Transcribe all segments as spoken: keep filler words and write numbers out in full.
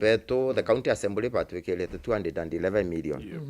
betu, the county assembly batwikirite two hundred and eleven million. Yeah.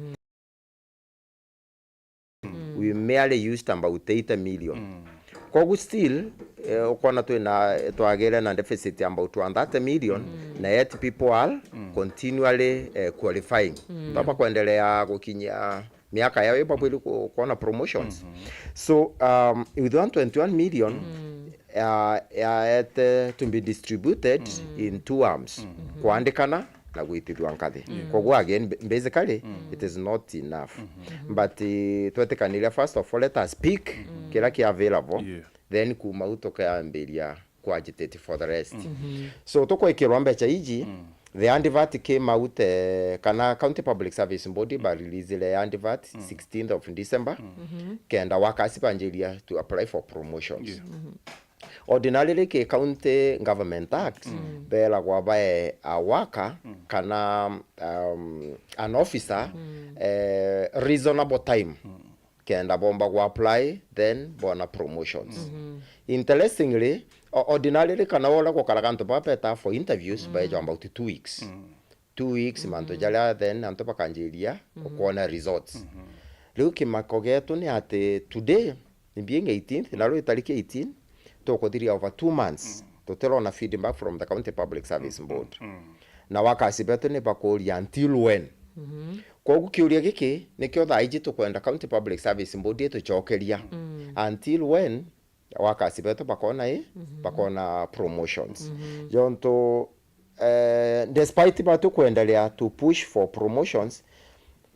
Mm. We merely used about eighty million. Mm. Kogu still, eh, ukona twina, twagire na deficit about one thirty million, mm, na yet people are, mm, continually, eh, qualifying. Mm. Twamba kwendelea gukinyia miaka yao ibabwiri ku-, kuona promotions. Mm-hmm. So, um, with one twenty-one million, mm, ya, yaete to be distributed, mm, in two arms. Mm-hmm. Kwandikana na gwitithua nkathi. Yeah. Koguo again, ba-, basically, mm, it is not enough. Mm-hmm. But, eh, twetikaniria, first of all, let us pick, mm, kira ki available. Yeah. Then kuma au tukambiria ku agitate for the rest. Mm-hmm. So tukwikirwa mbecha iji, mm, the ANDVAT came out, eh, kana County Public Service Board ba release the ANDVAT, mm, sixteenth of December, mm, mm-hmm, kenda workers banjiria to apply for promotions. Yeah. Mm-hmm. Ordinarily, ki County Government Act, mm, beragwa bae a worker, mm, kana, um, an officer, mm, eh, reasonable time, mm, kenda bomba gu apply, then bona promotions. Mm-hmm. Interestingly, o-, ordinarily, kana uria gukaraga antu baba beta for interviews, mm, baeja about two weeks. Mm. Two weeks, mm-hmm, mantu jaria then antu bakanjiria, mm-hmm, ukwona results. Mm-hmm. Riu kimako gietu ni ati today, ni being eighteenth, na riu itariki eighteen, tukuthiria over two months, mm, tutirona feedback from the County Public Service, mm, Board. Mm. Na workers betu ni bakuria until when? Mm-hmm. Kogu kiuria giki nikio thaa iji tukwenda County Public Service Board itucokeria. Mm. Until when workers betu bakona i, mhm, bakona promotions. Mhm. Jontu, eh, despite batu kwendelea to push for promotions,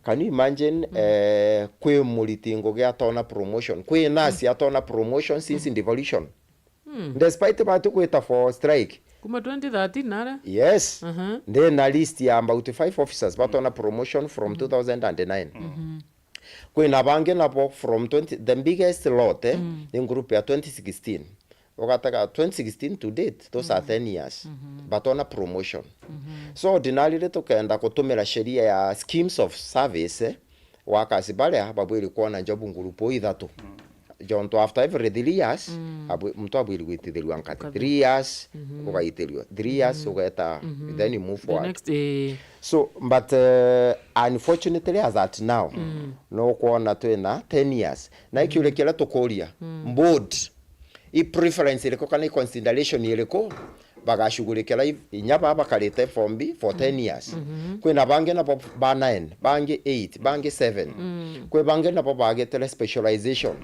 can you imagine, mhm, eh, kwi muriti ngugi atona promotion, kwi nurse, mhm, atona promotion since, mhm, devolution? Mm. Despite batu gwita for strike. Kuma twenty thirteen nara? Yes. Mhm. Ndina list ya about five officers batona promotion from, mhm, two thousand and nine. Mhm. Kwina bangi nabo from twenty, the biggest lot, eh, mm, ni group ya twenty sixteen. Ugatega twenty sixteen to date, those are, mm, ten years. Mhm. Batona promotion. Mhm. So, ordinarily tukenda kutumira sheria ya schemes of service, eh, workers baria babwiri kwona job group o ithatu. Mm. Jontu after every three years, mm, abwi-, muntu abwiri gwitithirua nkathi. Nkathi. Three years, mhm, ugaitithirua. Three years, mhm, ugeta, mhm, then you move forward. The next, eh. So, but, uh, unfortunately, as at now, mm, no kwona twina ten years. Na, mm, ikiuria kiria tukuria, mm, board, i preference iriku kana i consideration iriku bagashughulikira i-, inya baa bakarite form B for ten years. Mhm. Kwina bangi nabo ba nine, bangi eight, bangi seven. Mm. Kwi bangi nabo bagitire specialization.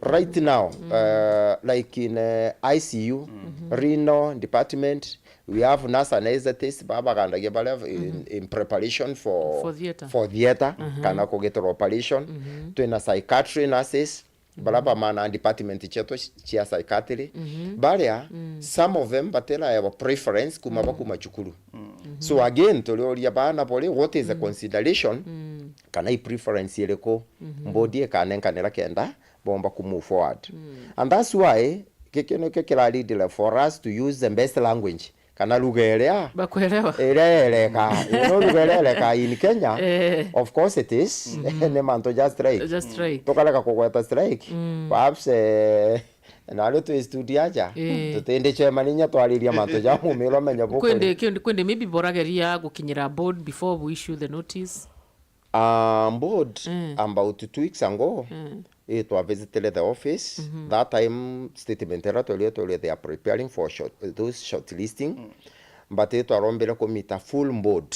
Right now, mm, uh, like in, uh, I C U, mhm, renal department, we have nurse anesthetists, baa bagandagia baria in, mhm, in preparation for, for theatre. For theatre, mhm, kana kugitira operation. Mhm. Twina psychiatry nurses, baria, mhm, bamana department cietu cia psychiatry, mhm, baria, mm, some of them batiraewa preference kuma, mm, bakuma cukuru. Mm. Mhm. So again, turiuria baana bori, what is the, mm, consideration, mm, kana i preference iriku, mhm, board ikanenkanira kenda bomba ku move forward. Mm. And that's why giki nikio kirarindire for us to use the best language, kana lugha iria bakwelewa, iria ereka. You know, lugha iria ereka in Kenya, eh, of course it is, mhm, ni mantu ja strike. Ja strike. Tukareka kugweta strike. Mm. Perhaps, eh, na riu twi studio aja, eh, tutindi chemaninya twariria mantu ja mumiro menya bukuri. Kwindi, kwindi, kwindi maybe borageria gukinyira board before we issue the notice. Ah, board, mm, about two weeks ago, mm, i twa visitire the office. Mhm. That time, statement iria tweri, tweri they are preparing for short, those shortlisting. Mm. But i twarombire ku meet a full board.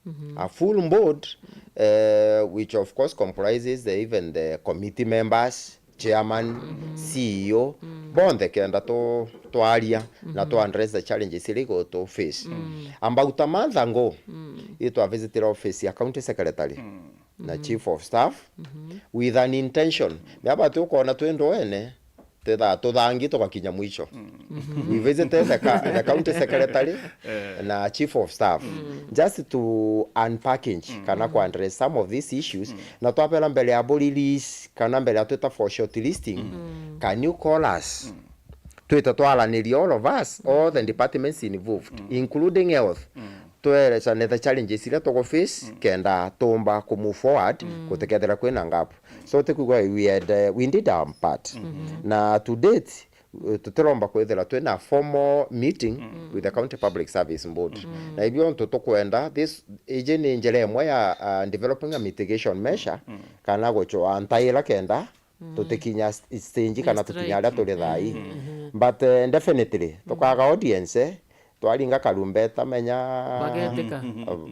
Mhm. A full board, eh, which of course comprises the, even the committee members, chairman, mhm, C E O, mm, bonthe kenda tu-, twaria na, mhm, tu address the challenges iria igu tu face. Mm. About a month ago, mm, i twa visitire office ya county secretary, mm, na, mhm, chief of staff, mhm, with an intention. Ni aba tukona twi ndoene, twithaa tuthangi tugakinya mwisho. Mm. Mhm. We visited the ca-, the county secretary, eh, na chief of staff, mm, just to unpackage, mm, kana, mm, ku address some of these issues, mm, na twabera mbere ya bo release, kana mbere ya twita for short listing, mm, can you call us? Mm. Twite twaraniria all of us, all the departments involved, mm, including health. Mm. Twerecane the challenges iria tugu face, mm, kenda tumba ku move forward, mm, gutikethira kwina gap. So, tikwigua we had, uh, we did our part. Mm-hmm. Na to date, Eh, tutiromba kwithira twina formal meeting with the County Public Service Board. Na ibio ntu tukwenda, this, iji ni njira imwe ya, uh, developing a mitigation measure, kana gucwaa ntaira kenda tutikinya st-, stage kana tukinya aria turi thaa ii. But, eh, definitely, tukaga audience, eh, twaringa karumbeta, menya, bagetika,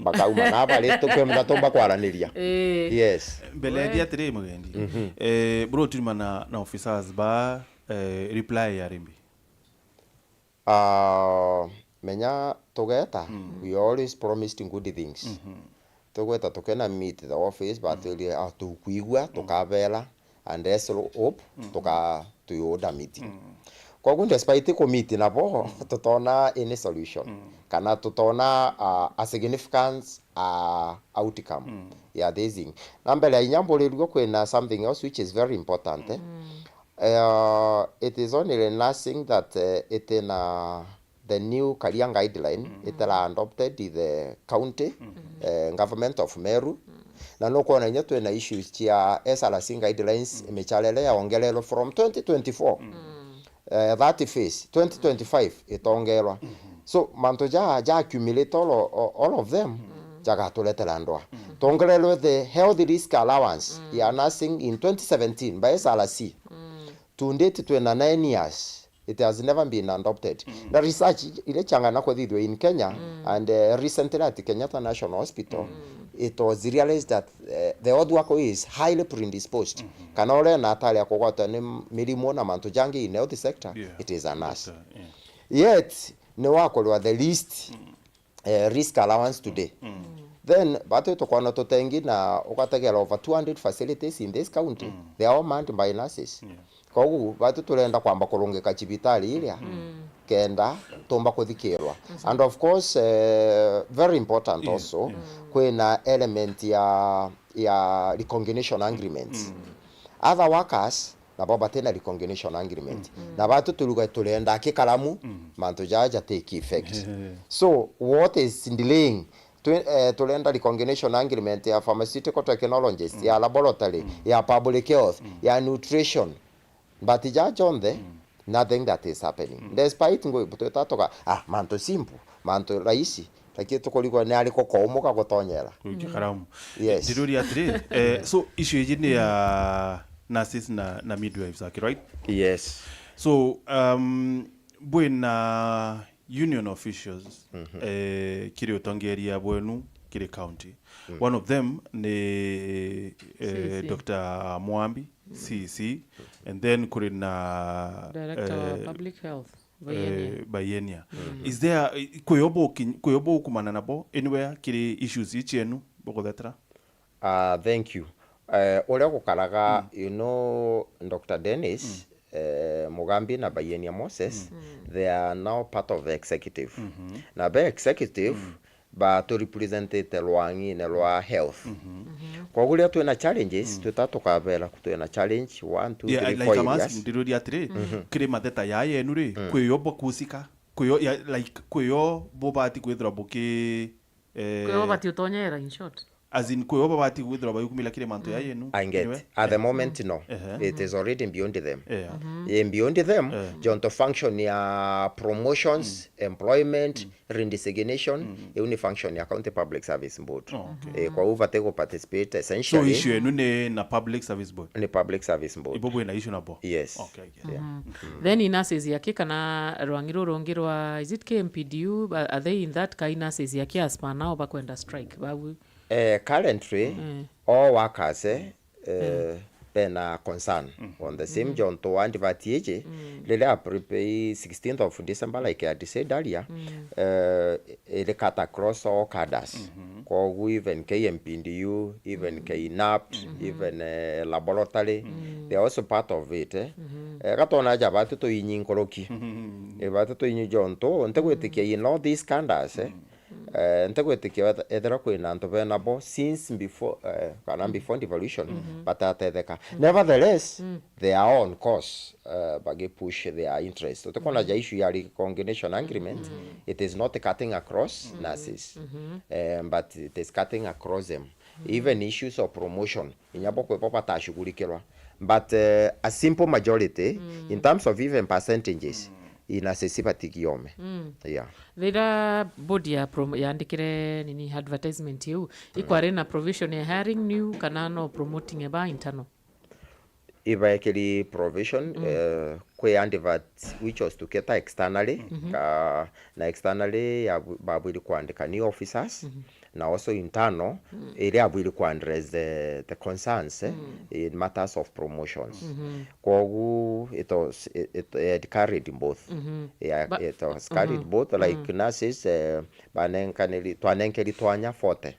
bakauma na bari tukwenda tumba kwaraniria. Eh. Yes. Mbere ya atiri, mugendi. Eh, bro, turimana na officers ba, eh, reply ya rimbi. Ah, menya tugeta, we always promised good things. Tugweta tukena meet the office, batwirie, ah, tukwigua, tukabera, and let's hope, tuka-, tuyuda meeting. Koguo despite ku meet nabo, tutona any solution. Kana tutona, ah, a significance, ah, outcome ya this thing. Na mbere ya inya mburirue kwina something else which is very important, eh. Eh, it is only nursing that, eh, it in a the new career guideline itara adopted in the county, eh, government of Meru. Na nukwona inya twina issues cia S R C guidelines, micharere yaongererwe from twenty twenty-four. Eh, that phase, twenty twenty-five itongerwa. So, mantu ja, ja accumulate all, o-, all of them, jagaturetera ndwaa. Tongererwe the health risk allowance ya nursing in twenty seventeen by S R C. To date, twina nine years. It has never been adopted. Na research ile changana kwithithwa in Kenya, and, eh, recently at Kenyatta National Hospital, it was realized that, eh, the health worker is highly predisposed. Kana uria na atari ya kugwatwa ni mirimu na mantu jangi in health sector, it is a nurse. Yet, ni wakorwa the least eh, risk allowance today. Then, batu tukona tutengi na ugategera over two hundred facilities in this county. They are all manned by nurses. Koguo, batu turenda kwamba kurungika cibitari iria, kenda tumba kuthikirwa. And of course, eh, very important also, kwina element ya, ya recognition agreements. Other workers, nabo batina recognition agreement. Na batu turuga turenda kikaramu, mantu jaja ja take effect. So, what is delaying? Twi-, eh, turenda recognition agreement ya pharmaceutical technologies, ya laboratory, ya public health, ya nutrition. But ja jonthe, nothing that is happening. Despite ngui, twita tuga, ah, mantu simple, mantu rahisi, lakini tukurigwa ni ariku kaumu gagutonyera. Gwiki karamu. Yes. Ndiruria atiri, eh, so issue iji ni ya nurses na, na midwives, aki right? Yes. So, um, bwina union officials, eh, kiri utongeria bwenu, kiri county. One of them ni, eh, C C. Doctor Mwambi, C C, and then kuri na, Director wa eh, Public Health, Bienia. Eh, Bienia. Is there, eh, kwi o buki-, kwi o bukumana nabo anywhere kiri issues ii cienu bukuthetera? Ah, thank you. Eh, uria gukaraga, you know, Doctor Dennis, eh, Mugambi na Bienia Moses, they are now part of the executive. Na be executive, ba tu representite rwang'ine rwa health. Koguo riria twina challenges, twita tukabera ku twina challenge one, two, Yeah, three, like four I'm areas. Asking, ndiruria atiri, kiri matheta ya yenu ri, kwi o bukusika, kwi o, ya, like, kwi o bubati kwithirwa buki, eh, Kwi o bati utonyera, in short. As in, kwi o babati kwithirwa bagikumila kiri mantu ya yenu? I get. Anyway. At the moment, no. Ehe. It is already beyond them. Yeah. Eh, beyond them, jonto function ya promotions, employment, redesignation, iu ni function ya County Public Service Board. Oh, okay. Eh, kwa hivyo bate gu participate So essentially issue yenu ni na Public Service Board? Ni Public Service Board. Ibo bwina issue nabo? Yes. Okay, okay. Yeah. Then i nurses yake kana rwangi ruru rungi rwa, is it K M P D U? Ba-, are they in that kai nurses yake as per now bakwenda strike? Babu? Eh, currently, all workers, eh, eh, bena concern on the same jonto advert iji, riria prepay sixteenth of December, like I had said earlier, eh, iri cut across all cadres. Koguo even K M P D U, even K NAPT, even, eh, laboratory, they are also part of it, eh. Eh, gatona ja batu tuinyi nkuruki. Eh, batu tuinyi jonto, ntigwitikia in all these cadres, eh. Eh, ntigwitikia eth-, ethirwa kwina antu bena bo since before, eh, kana before devolution, batatetheka. Nevertheless, they are on course, eh, bagi push their interest. Utikona ja issue ya recognition agreement, it is not cutting across nurses, eh, but it is cutting across them. Even issues of promotion, inya bo kwi bo batashughulikirwa. But uh, a simple majority, mm, in terms of even percentages, mm, nurses ibatigiome. Mm. Yeah. Thira board ya prom-, yaandikire nini advertisement iu, mm, ikwari na provision ya hiring new kana no promoting eba internal? Ibaekeri provision, mm, eh, kwi advert which was to cater externally, mhm, ka, na externally ya, babwiri kwandika new officers, mhm, na also internal, mm, iria abwiri ku address the, the concerns, eh, mm, in matters of promotions. Mhm. Kwogu it was, it, it, it carried both. Mhm. Yeah, but it was carried, mhm, both, like, mm, nurses, eh, banenkaniri, twanenkeri twanya forty.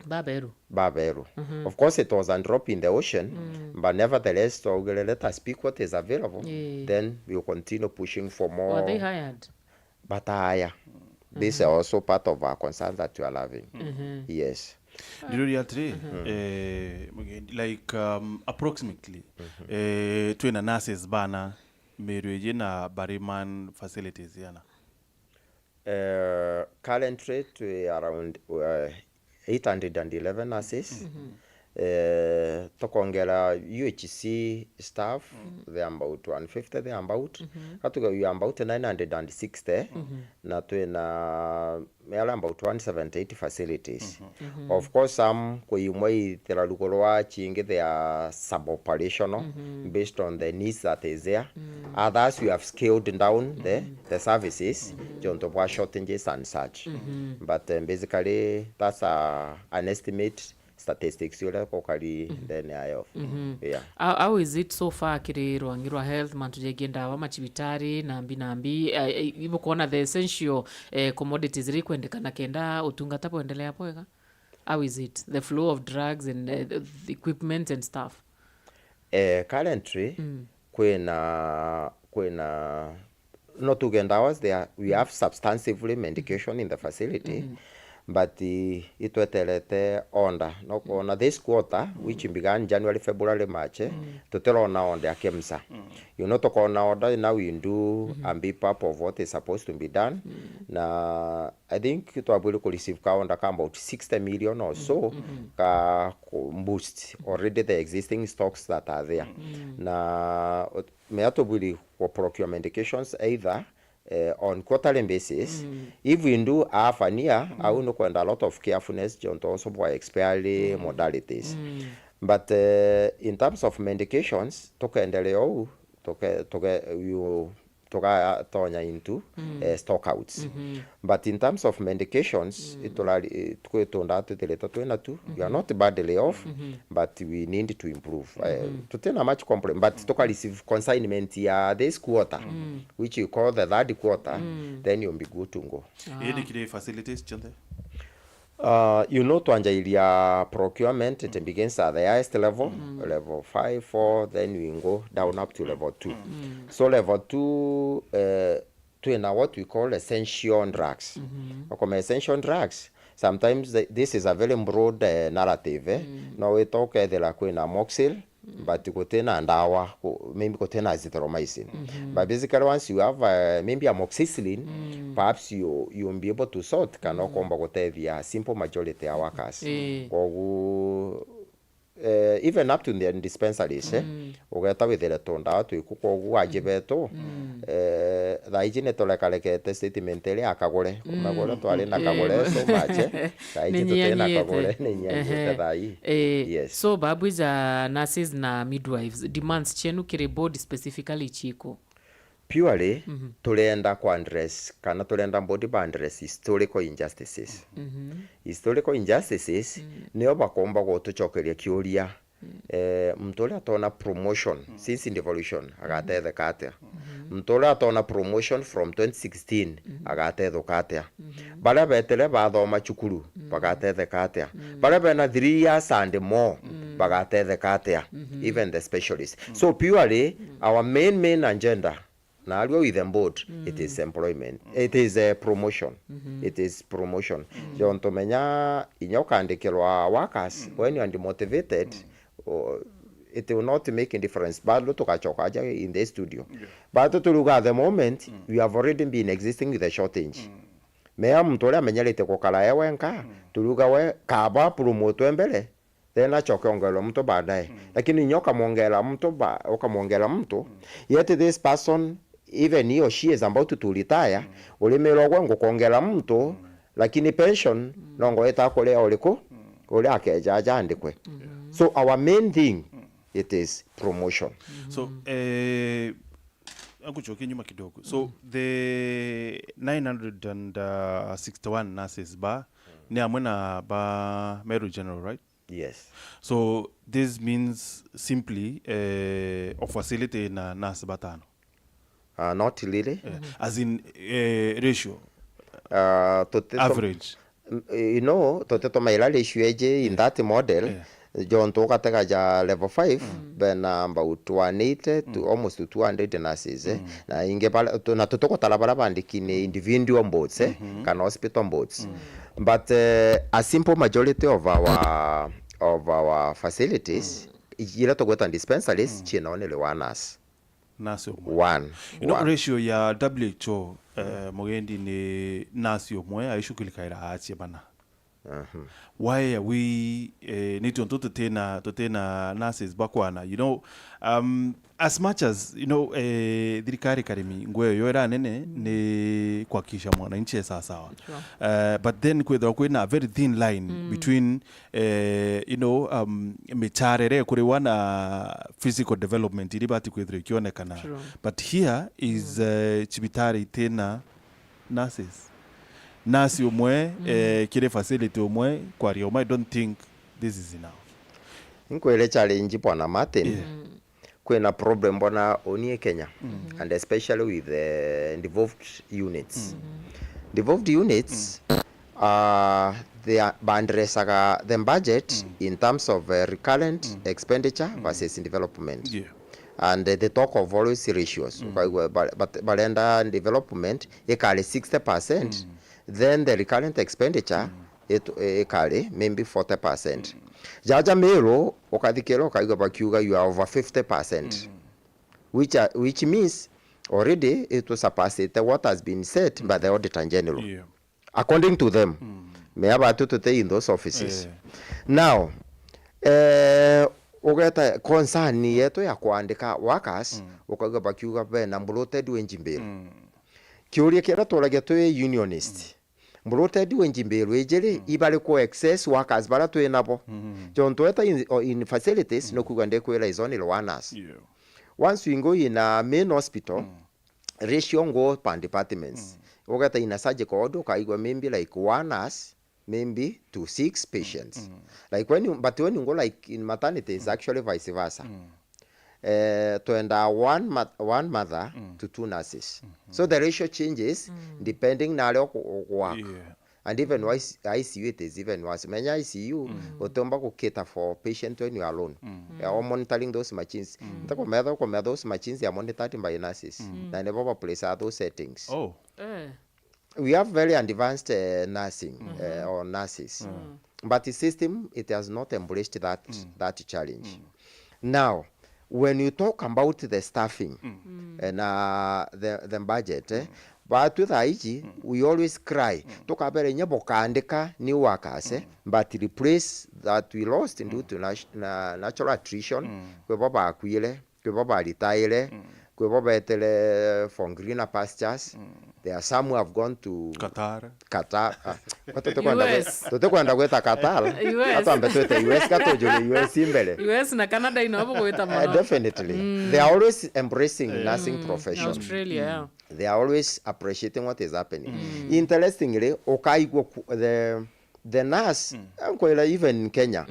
Baberu. Baberu. Mhm. Of course, it was a drop in the ocean, mm, but nevertheless, twaugire, let us pick what is available, yeah, then we will continue pushing for more. Were they hired? Bataya. This is also part of our concerns that we are having. Mhm. Yes. Ndiroria atiri, mhm, eh, mugendi, like, um, approximately, mhm, eh, twina nurses bana miru iji na bari man facilities yana? Eh, currently twi around, uh, eight hundred and eleven nurses. Mhm. Eh, tukongera U H C staff, mm, they are about one fifty, they are about. Mhm. Katuga we are about nine hundred and sixty, mhm, na twina, we are about one seventy-eight facilities. Mhm. Mhm. Of course, some kwi imwe ithira ruguru rwa chingi, they are sub-operational, mhm, based on the needs that is there. Mm. Others, we have scaled down the, mm, the services, mm, jonto bwa shortages and such. Mhm. But, um, basically, that's a, an estimate statistics uria kukari, mhm, ndene ya health. Mhm. Yeah. How, how is it so far kiri rwangi rwa health, mantu jegie ndawa, machibitari, nambi, nambi, eh, eh, ibukwona the essential, eh, commodities iria ikwendekana kenda utungata bwendelea bwega? How is it? The flow of drugs and, eh, the, the equipment and stuff? Eh, currently, mm, kwina, kwina, no tuge ndawa, there, we have substantively medication in the facility, mm, but, eh, itweterete order. No kwona this quarter, mm, which began January, February, March, eh, mm, tutirona order ya KEMSA. Mm. You know, tukona order, now we do, mm-hmm, a beef up of what is supposed to be done. Mm. Na I think twabwire ku receive ka order ka about sixty million or so, mm-hmm, ka ku boost already the existing stocks that are there. Mm. Na, uh, mea tubwiri ku procure medications either, eh, on quarterly basis. Mm. If we do half an year, mm, au ni kwenda a lot of carefulness, jonto also bwa expiry, mm, modalities. Mm. But, eh, in terms of medications, tukendelea uu, tuke-, tuke-, you tugatonya into, mm, eh, stockouts. Mm-hmm. But in terms of medications, mm, iturari-, eh, kwi tundaa twithirite twina tu, we are, mm-hmm, not badly off, mm-hmm, but we need to improve. Eh, mm-hmm, tutina much complaint, but, mm, tuka receive consignment ya this quarter, mm, which you call the third quarter, mm, then you'll be good to go. Ah. Indi kiri facilities cionthe? Uh, you know, twanjairia procurement, it begins at the highest level, mm, level five, four, then we go down up to level two. Mm. So level two, uh, twina what we call essential drugs. Mm-hmm. Okoma essential drugs, sometimes the, this is a very broad, uh, narrative, eh? Mm. No wita ukethira kwina amoxil, mm, but gutina ndawa, ku-, maybe gutina azithromycin. Mm-hmm. But basically, once you have, uh, maybe amoxicillin, mm, perhaps you, you'll be able to sort kana, mm, ukomba gutethia simple majority ya workers. Eh. Kogu, eh, even up to the dispensaries, eh, mm, ugeta withire tundawa twiku, kogu waji, mm, betu, mm, eh, thaa iji niturekarekete statement iria ya Kagure. Kumagura, mm, twari na Kagure, eh, so much, eh. Thaa iji tutina Kagure, ninyianyite. Ehe. Thaa ii. Eh, yes. So, babwija nurses na midwives, demands cienu kiri board specifically ciku? Purely, mhm, turenda ku address, kana turenda board ba address historical injustices. Mhm. Historical injustices, mm, nio bakomba gutucokeria kiuria, mm, eh, muntu uria atona promotion, mm, since devolution, agatetheka atia? Mhm. Muntu uria atona promotion from twenty sixteen, mhm, agatetheka atia? Mhm. Baria betire bathoma cukuru, mm, bagatetheka atia? Mm. Baria bena three years and more, mm, bagatetheka atia? Mhm. Even the specialists. Mm. So purely, mm, our main, main agenda, na arua with the board, it is, mm, employment. It is, uh, promotion. Mhm. It is promotion. Mm. Jontu menya inya ukandikirwa workers, mm, when you are demotivated, mm, oh, it will not make a difference. Bado tugacoka aja in the studio. Yeah. Bado turiuga at the moment, mm, we have already been existing with the shortage. Mm. Mea muntu uria amenyerete gukara e wenka, mm, turiuga we kaba promote mbere, then acoke ongerwe mtu baadaye. Lakini inya ukamwongera mtu ba-, ukamwongera mtu, yet this person, even he or she is about to retire, urimirwa gwe ngukongera mtu, lakini pension no ngoeta kuria uriku, uria akeja aja andikwe. So our main thing, it is promotion. So, eh, ngucokie nyuma kidogo. So, the nine hundred and sixty-one nurses ba, ni amwe na ba Meru General, right? Yes. So, this means simply, eh, o facility na nurse batano? Uh, not really. Eh, as in, eh, ratio, Uh, tuti-, average. M-, you know, tuti tumaira ratio eji in that model, jontu ugatega ja level five, bena about one eighty to almost two hundred nurses, eh. Na ingi bara-, tu-, na tutigutara bara bandiki ni individual boards, eh, kana hospital boards. But, eh, a simple majority of our, of our facilities, ira tugweta dispensaries, ciina only one nurse. Nurse umwe. One. You know, one. Ratio ya W H O, eh, Mugendi, ni nurse umwe aishughulikaira aachie bana. Why are we, eh, ni tiontu tutina, tutina nurses bakwana? You know, um, as much as, you know, eh, thirikari karimi, nguo yo ira nene ni kuhakikisha mwananchi e sawa sawa. Sure. Eh, but then kwithirwa kwina a very thin line between, eh, you know, um, micharere kuriwa na physical development iri bati kwithirwa ikionekana. True. But here is, eh, cibitari itina nurses. Nurse umwe, eh, kiri facility umwe kwaria umwe, I don't think this is enough. Nkwire challenge, Bwana Martin. Yeah. Kwina problem bona uni Kenya, and especially with the devolved units. Devolved units, uh, they are, bandresaga the budget in terms of, uh, recurrent expenditure versus development. Yeah. And, uh, they talk of always ratios. Ukaigua ba-, but barenda development ikari sixty percent, then the recurrent expenditure it-, ikari maybe forty percent. Jaja Meru, ukathikira ukaigua bakiuga you are over fifty percent, which are, which means already it surpassed what has been said by the Auditor General. Yeah. According to them, me aba tu tute in those offices. Eh. Now, eh, ugeta concern yetu ya kuandika workers, ukaigua bakiuga bena bloated wage bill. Kiuria kiria turagia twi unionist, bloated wage bill iji ri, ibari ku excess workers bara twi nabo. Jontu weta in, o, in facilities, no kuga ndikwira is only one nurse. Yeah. Once we go in a main hospital, ratio ngo per departments. Ugeta in a surgical ward, ukaigua maybe like one nurse, maybe to six patients. Like when you, but when you go like in maternity, it's actually vice versa. Eh, twenda one mo-, one mother to two nurses. So the ratio changes depending na aria uku-, ukwaka. Yeah. And even wise-, I C U, it is even worse. Menya I C U, utiumba ku cater for patient when you are alone. Eh, or monitoring those machines. Ntakumetha, ukumea those machines are monitored by nurses. Na nibo ba place are those settings. Oh. Eh. We have very advanced, eh, nursing, eh, or nurses. But the system, it has not embraced that, that challenge. Now, when you talk about the staffing, eh, na the, the budget, eh, batu thaa iji, we always cry, tukabere nye bukandika new workers, eh, but replace that we lost due to nat-, na-, natural attrition, kwi bo bakwire, kwi bo baritaire, kwi bo betere for greener pastures. There are some who have gone to Qatar. Qatar. Ah, tutikwenda gwe-, U S. Tutikwenda gwita Qatar. U S. Atwambe twite U S, katujure U S mbere. U S na Canada ino bugwita mono. Eh, definitely. They are always embracing nursing profession. Australia, yeah. They are always appreciating what is happening. Interestingly, ukaigua ku-, the the nurse, eh, nkwira even in Kenya,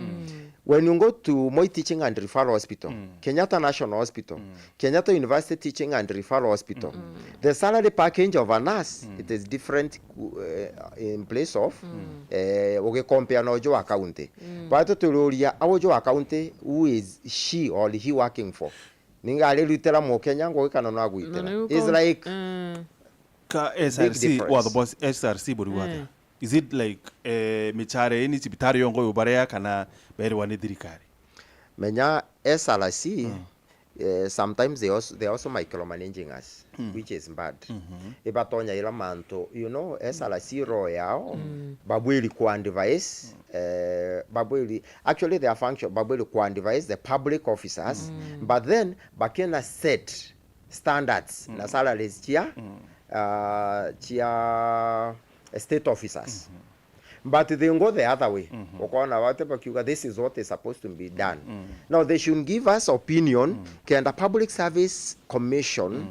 when you go to Moi Teaching and Referral Hospital, Kenyatta National Hospital, Kenyatta University Teaching and Referral Hospital, the salary package of a nurse, it is different, eh, in place of, eh, ugicompare na uju wa county. Batu turiuria, a uju wa county, who is she or he working for? Ninga arirutira Mukenya ngugi kana no agwitira? It's like, eh, ka big S R C, difference. Watho bwa S R C buri wata? Eh. Is it like, eh, michara ini cibitari yongo yubarea kana berwa ni thirikari? Menya S R C, mm, eh, sometimes they also, they are also micromanaging us, which is bad. Ibatonya ira mantu, you know, S R C role yao, babwiri ku advise, eh, babwiri, actually their function, babwiri ku advise the public officers, but then bakena set standards na salaries cia, uh, cia state officers. But they go the other way. Ukona bati bakiuga, "This is what is supposed to be done." Now they should give us opinion, kenda Public Service Commission,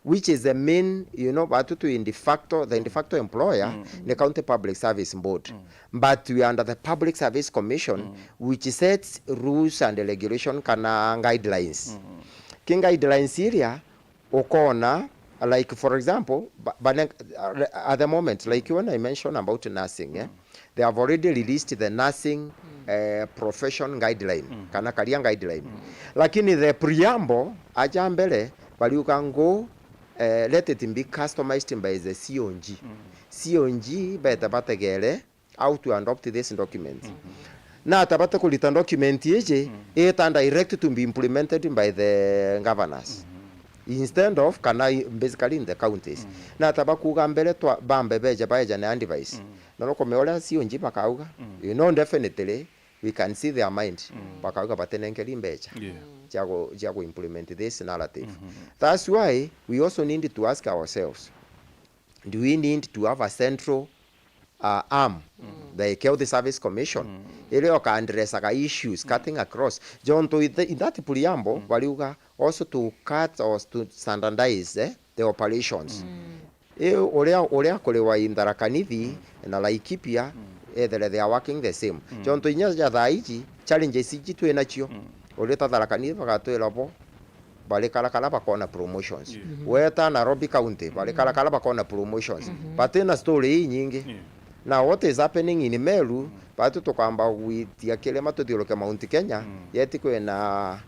which is the main, you know, batu tu in de facto, the de facto employer, ni County Public Service Board. But we are under the Public Service Commission, which sets rules and regulation kana guidelines. Ki guidelines iria ukona, like, for example, ba-, bane-, at the moment, like when I mentioned about nursing, eh, they have already released the nursing, eh, profession guideline, kana career guideline. Lakini the preamble, aja mbere, bariuga ngo, eh, let it be customized by the C O G. C O G bete bategere how to adopt this document. Na ata bate kurita document iji, ita direct to be implemented by the governors. Instead of, kana i-, basically in the counties. Na ata bakuuga mbere twa-, bambe beja baeja na advice. Na nukumenya uria C O G bakauga. You know, definitely, we can see their mind. Bakauga batenenkeri mbecha. Yeah. Cia gu-, cia gu implement this narrative. That's why we also need to ask ourselves, do we need to have a central, uh, arm, like Health Service Commission, iria uka addressaga issues cutting across? Jontu in th-, in that preamble, bariuga also to cut or to standardize, eh, the operations. I uria, uria kuriwa in Tharaka Nithi na Laikipia, ethere they are working the same. Jontu inya ja thaa iji, challenges iji twi nacio. Urita Tharaka Nithi bagatwira bo bari karakara bakona promotions. Yeah. Weta Nairobi County, bari karakara bakona promotions. Batina story inyingi. Yeah. Now, what is happening in Meru, batu tukamba gwitia kirima tuthiuruke Mount Kenya, yet kwina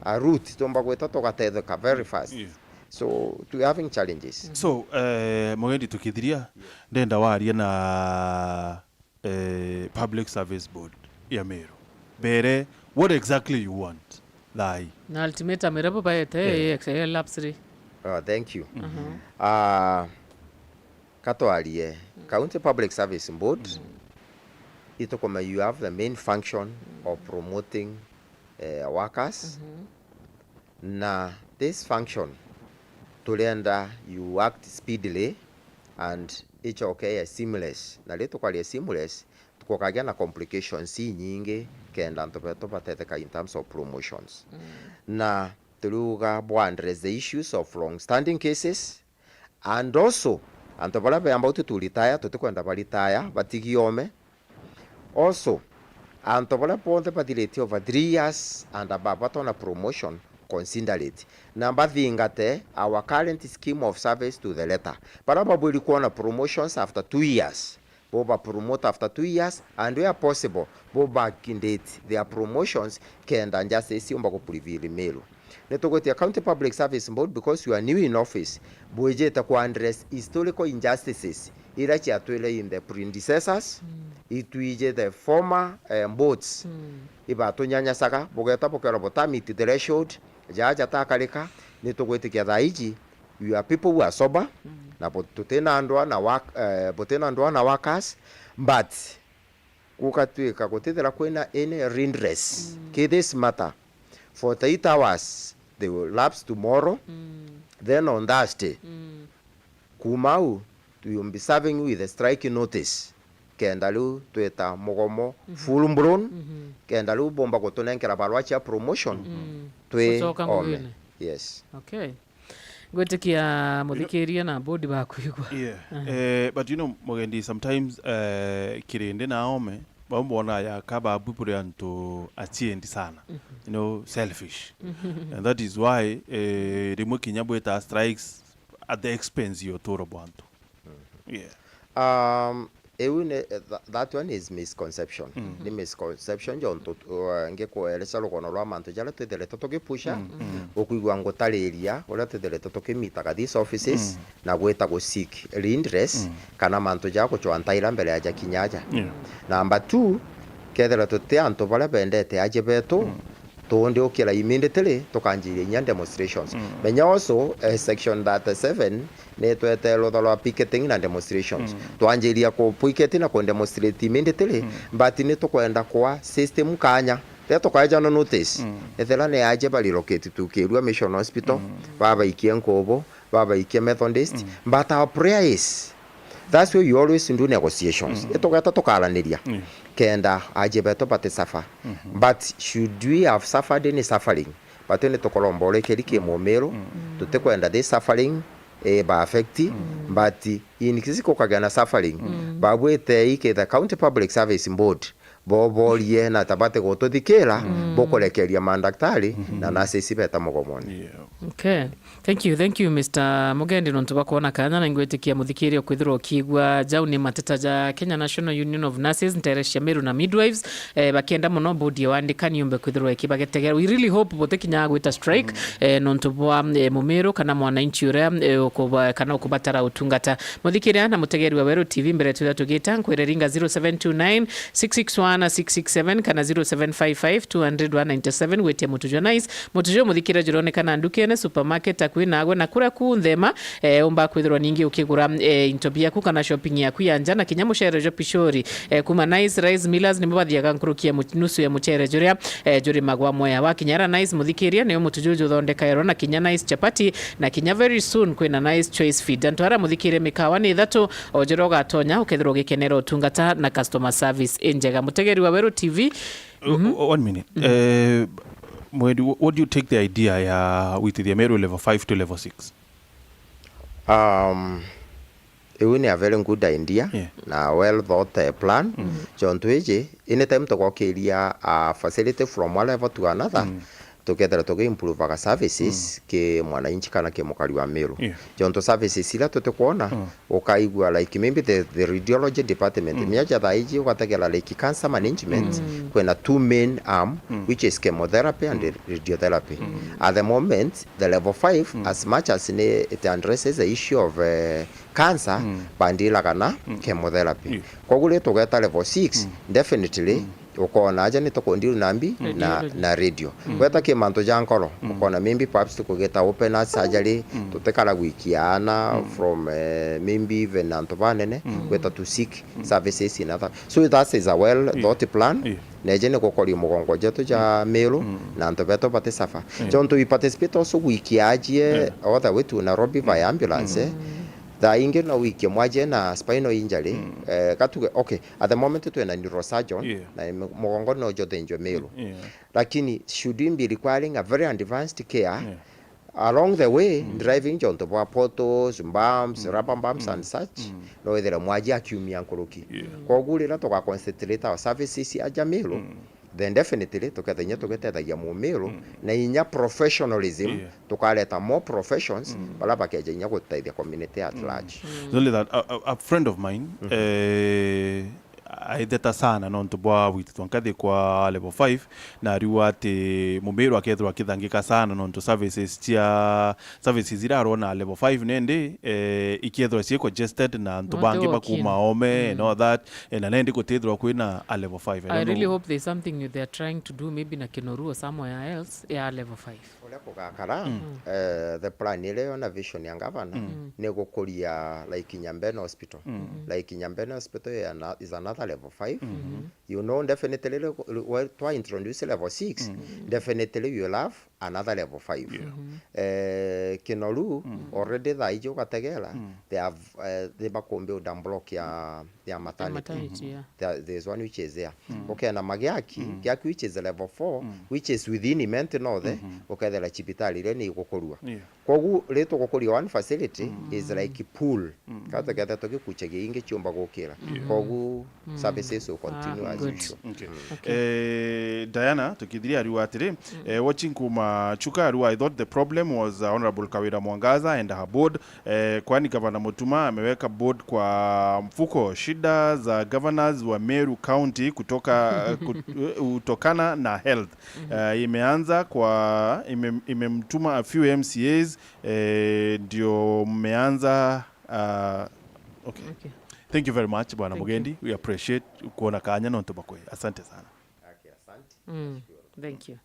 a route tumba gwita tugatetheka very fast. Yeah. So, we having challenges. So, eh, Mugendi, tukithiria, ndenda warie na eh, Public Service Board ya Meru. Bere, what exactly you want? Thaa ii. Na ultimatum iria bubaete, eh, elapse ri? Oh, thank you. Ah, katwarie, County Public Service Board, itukume you have the main function of promoting, eh, workers. Na this function, turenda you act speedily and icoke ya seamless. Na riria tukwaria seamless, kukagia na complications inyingi kenda antu betu batetheka in terms of promotions. Na turiuga bu address the issues of long standing cases, and also, antu baria beamba uti tu retire, tutikwenda ba retire, batigi ome. Also, antu baria bonthe bathiritie over three years and above batona promotion, consider it. Na bathingate our current scheme of service to the letter. Baria babwiri kwona promotions after two years, bo ba promote after two years, and where possible, bo backdate their promotions, kenda justice yumba ku prevail Meru. Nitugwitia County Public Service Board, because you are new in office, bwijite ku address historical injustices iria ciatwire in the predecessors, itwiji the former, eh, boards, ibatunyanyasaga, bugeta bukera buta meet threshold, jaa jatakarika. Nitugwitikia thaa iji, we are people who are sober, na bu-, tutina ndwaa na work, eh, butina ndwaa na workers, but gukatwika gutithira kwina any redress ki this matter. Forty-eight hours, they will lapse tomorrow, then on Thursday. Kuma au, we will be serving with a strike notice, kenda riu twita mugomo full blown, kenda riu bomba gutunenkera barua cia promotion, twi Gucoka ome. Ngugine. Yes. Okay. Ngwitikia muthikiria na board bakwigua. Yeah. Eh, but you know, Mugendi, sometimes, eh, kirindi na ome, bau mbona ya kababu buri antu achiendi sana. You know, selfish. And that is why, eh, rimwe kinya bwita strikes at the expense ya uturo bwa antu. Yeah. Um, iu ni, tha-, that one is misconception. Ni misconception jontu, uh, ngikuelesa rugono rwa mantu jaria twitherete tukipusha, ukwigua ngutariria uria twitherete tukimitaga these offices na gwita gu seek redress kana mantu ja gucwa ntaira mbere ya jakinya aja. Yeah. Number two, kethira tuti antu baria bendete aje betu, Tuundi ukira immediately, tukanjiria inya demonstrations. Mm. Menya also, eh, section thirty-seven ni twete rutha rwa picketing na demonstrations. Mm. Twanjiria ku picket na ku demonstrate immediately, mm, but ni tukwenda kwa system kanya. Riria tukaejana notice, mm, ethira ni aje ba relocate tukirua Mission Hospital, mm, babaikie Nkubu, babaikie Methodist, mm, but our prayer is, that's why you always do negotiations. Mm. Itugeta tukaraniria. Mm. Kenda aje betu bati suffer. Mm-hmm. But should we have suffered any suffering? But ni tukoromba urekeri ki Mumiru, mm, tutikwenda this suffering, eh, ba affect, mm, but in case kukagia na suffering, mm, babwite iki the County Public Service Board, boborie na tabati gututhikira, mm, bukurekeria mandaktari, mm-hmm, na nurses beta mugomone. Yeah. Okay. Thank you, thank you, Mister Mugendi, nontu bwa kwona kanya, na ngwitikia muthikiri ukwithirwa ukiigua jau ni mateta ja Kenya National Union of Nurses, ntere cia Meru na Midwives, eh, bakienda muno bodi ya wandikani yumbe kwithirwa ikibagetegera. We really hope butikinyaga gwita strike, mm, eh, nontu bwa, eh, Mumiru kana mwananchi uria, eh, ukuba-, kana ukubatara utungata. Muthikiria na mutegeri wa Weru T V, mbere turia tugita, nkwire ringa zero seven two nine, six six one, six six seven kana zero seven five five, two hundred, one ninety-seven, witie mutu jwa Nice. Mutu juu muthikire juronekana ndukene, supermarket akui nagwe, na kuria kunthe ma, eh, umba kwithirwa ningi ukigura, eh, into biaku kana shopping yaku ya nja, na kinya mucere jwa Pishori, eh, kuma Nice Rice Millers nimo bathiaga nkuruki ya mu-, nusu ya mucere juria, eh, jurimagwa Mwea. Wakinya ara Nice muthikiria, nio mutu juu juthondekairwa, na kinya Nice chapati, na kinya very soon kwina Nice Choice Feed. Antu ara muthikire mikawa ni ithatu, o juria ugatonya ukethirwa ugikenera utungata na customer service injega. Mutegeri wa Weru T V, Uh, uh, one minute. Uh, Mwendi, wh-, what do you take the idea ya gwitithia Meru level five to level six? Um, iu ni a very good idea, yeah, na well thought, uh, plan. Mm. Jontu iji, anytime tugokiria a facility from one level to another, mm, tukethira tugi improve aga services, mm, ki mwananchi kana ki mukari wa Meru. Yeah. Jontu services ila tutikwona, mm, ukaigua, like, maybe the, the radiology department, mm, miaja thaa iji ugategera, like, cancer management, mm, kwina two main arm, mm, which is chemotherapy and, mm, radiotherapy. Mm. At the moment, the level five, mm, as much as ni it addresses the issue of, eh, cancer, mm, bandilaga na, mm, chemotherapy. Yeah. Koguo ri tugeta level six, mm, definitely, mm, ukona aja ni tukundiru na mbi na, radiology, na radio. Mm. Gweta ki mantu ja nkoro, mm, ukona maybe perhaps tukugeta open heart surgery, mm, tutikara gwikia ana, mm, from, eh, maybe even antu banene, mm, gweta to seek, mm, services in other. So that is a well, yeah, thought plan. Yeah. Neje ni gukoria mugongo jetu ja, mm, Meru, mm, na antu betu bati suffer. Yeah. Jontu we participate also gwikia ajie, yeah, all the way to Nairobi, mm, via ambulance, eh. Mm. Thaa ingi no wikie mwaje na spinal injury, mm, eh, gatuge, okay, at the moment twina neurosurgeon, yeah, na ime-, mugongo no jothenjwe Meru. Yeah. Lakini should we be requiring a very advanced care, yeah, along the way, mm, driving jontu bwa potholes, bumps, mm, rubber bumps, mm, and such, mm, no withire mwaji akiumia nkuruki. Yeah. Koguo rira tuga concentrate our services aja Meru, mm, then definitely tuketha inya tugitethagia Mumiru, mm, na inya professionalism, yeah, tukareta more professions, mm, bara bakeja inya gutethia community at, mm, large. Mm. It's only that a, a, a friend of mine, mhm, eh, aitheta sana nontu bwa gwitithwa nkathi kwa level five, na ariuga ati Mumiru akethirwa akithangika sana nontu services cia, services iria arona level five nendi, eh, ikethirwa cii congested na antu bangi bakuma ome, mm, and all that, eh, na nendi gutithirwa kwina a level five. I don't know. I really hope there's something they are trying to do, maybe na Kinoru or somewhere else, ya level five. Uria kugakara, mm, eh, the plan iria yo na vision ya ngavana, mm, ni gukuria, like, Nyambene Hospital. Mm. Mm-hmm. Like, Nyambene Hospital ya na-, is another level five. Mm-hmm. You know, definitely, ri-, ri-, we twa introduce level six, mm, definitely we will have another level five. Yeah. Mm-hmm. Eh, Kinoru, mm, already thaa iji ugategera, mm, they have, eh, they bakumbi uda block ya ya maternity. Ya maternity, yeah. There, there's one which is there. Mm. Ukena Magiaki, mm, Giaki which is level four, mm, which is within Imenti North, mm-hmm, ukethera cibitari iria ni igukurua. Yeah. Kogu ri tugukuria one facility, mm, is like pool. Mm. Kata keta tugikuchagia ingi ciumba gukira. Yeah. Kogu, mm, services will continue, ah, as good, usual. Okay. Mm. Okay. Eh, Diana, tukithiria ariuga atiri, mm, eh, watching kuma Chuka ariuga, I thought the problem was, uh, Honorable Kawira Mwangaza and her board. Eh, kwani Gavana Mutuma ameweka board kwa mfuko? Shida za governors wa Meru County kutoka, kut-, hutokana na health. Mhm. Eh, imeanza kwa, ime-, imemtuma a few M C As, eh, ndio mmeanza, ah, okay. Okay. Thank you very much, Bwana Mugendi. Thank you. We appreciate kuona kanya nontu bakwe. Asante sana. Okay, asante. Mm, nashukuru. Thank you.